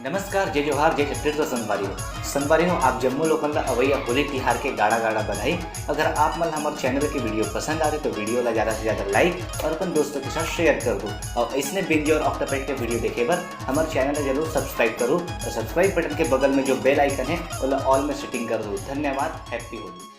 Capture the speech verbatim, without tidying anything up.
नमस्कार, जय जोहार, जय छत्तीसगढ़ संगवारी हो। संगवारी हो, आप जम्मो लोगन ला अवइया होली तिहार के गाड़ा गाड़ा बधाई। अगर आप मन ला हमर चैनल के वीडियो पसंद आथे तो वीडियो ला ज्यादा से ज्यादा लाइक और अपन दोस्तों के साथ शेयर कर दो। और इसने बिंजो और ऑक्टोपैड के वीडियो देखे बर हमर चैनल ला जरूर सब्सक्राइब करो और सब्सक्राइब बटन के बगल में जो बेल आइकन है ओला ऑल में सेटिंग कर दो। धन्यवाद, हैप्पी होली।